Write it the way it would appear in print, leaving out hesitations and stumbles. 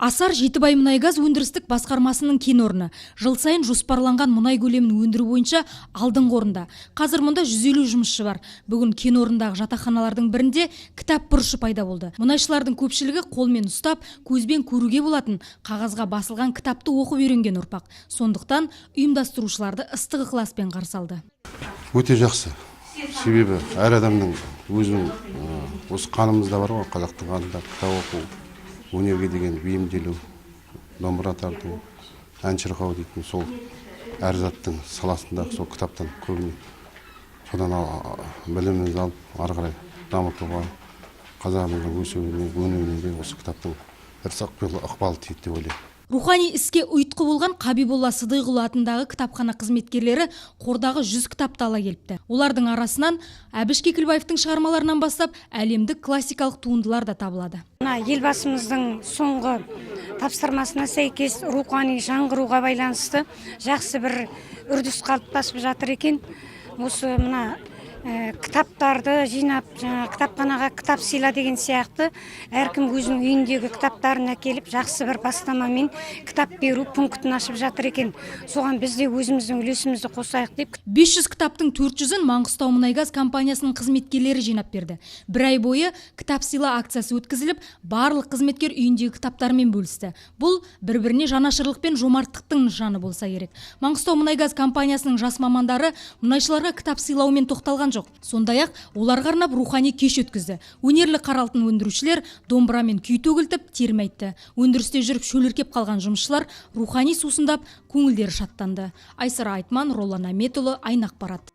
Асар Жетібай мұнайгаз өндірістік басқармасының кен орны. Жыл сайын жоспарланған мұнай көлемін өндіру бойынша алдыңғы орында. Қазір мұнда 150 жұмысшы бар. Бүгін кен орнындағы жатақханалардың бірінде кітап бұрышы пайда болды. Мұнайшылардың көпшілігі қолмен ұстап, көзбен көруге болатын қағазға басылған кітапты оқып үйренген ұрпақ. Сондықтан ұйымдастырушыларды ыстық ықыласпен қарсы алды. Өте жақсы, себебі әр адамның өзінің осы қанымызда бар ғой, қазақтың қанында кітап оқу, өнерге деген бейімделу, домбыра тарту, ән шырқау дейтін, сол әр заттың саласындағы сол кітаптан көбіне содан білімімізді алып, ары қарай дамытуға, қазағымыздың өсуіне, өнуіне де осы кітаптың бір ықпалы тиеді деп ойлаймын. Рухани іске ұйытқы болған Қабиболла Сыдиықұлы атындағы кітапхана қызметкерлері қордағы 100 кітапты ала келіпті. Олардың арасынан Әбіш Кекілбаевтың шығармаларынан бастап әлемдік классикалық туындылар да табылады. Мына Елбасымыздың соңғы тапсырмасына сәйкес рухани жаңғыруға байланысты жақсы бір үрдіс қалыптасып жатыр екен. Осы мына кітаптарды жинап, жаңағы кітапханаға кітап сыйла деген сияқты, әркім өзінің үйіндегі кітаптарын әкеліп, жақсы бір бастамамен кітап беру пунктін ашып жатыр екен. Соған біз де өзіміздің үлесімізді қосайық деп. 500 кітаптың 400-ін Маңғыстау мұнайгаз компаниясының қызметкерлері жинап берді. Бір ай бойы кітап сыйла акциясы өткізіліп, барлық қызметкер үйіндегі кітаптарымен бөлісті. Бұл бір-біріне жанашырлық пен жомарттықтың нышаны болса керек. Маңғыстау мұнайгаз компаниясының жас мамандары мұнайшыларға кітап сыйлаумен тоқталған жоқ. Сондай-ақ оларға арнап рухани кеш өткізді. Өнерлі қара алтын өндірушілер домбырамен күй төгілтіп, терме айтты. Өндірісте жүріп шөліркеп қалған жұмысшылар рухани сусындап, көңілдері шаттанды. Айсара Айтман, Роллан Аметұлы, Айна ақпарат.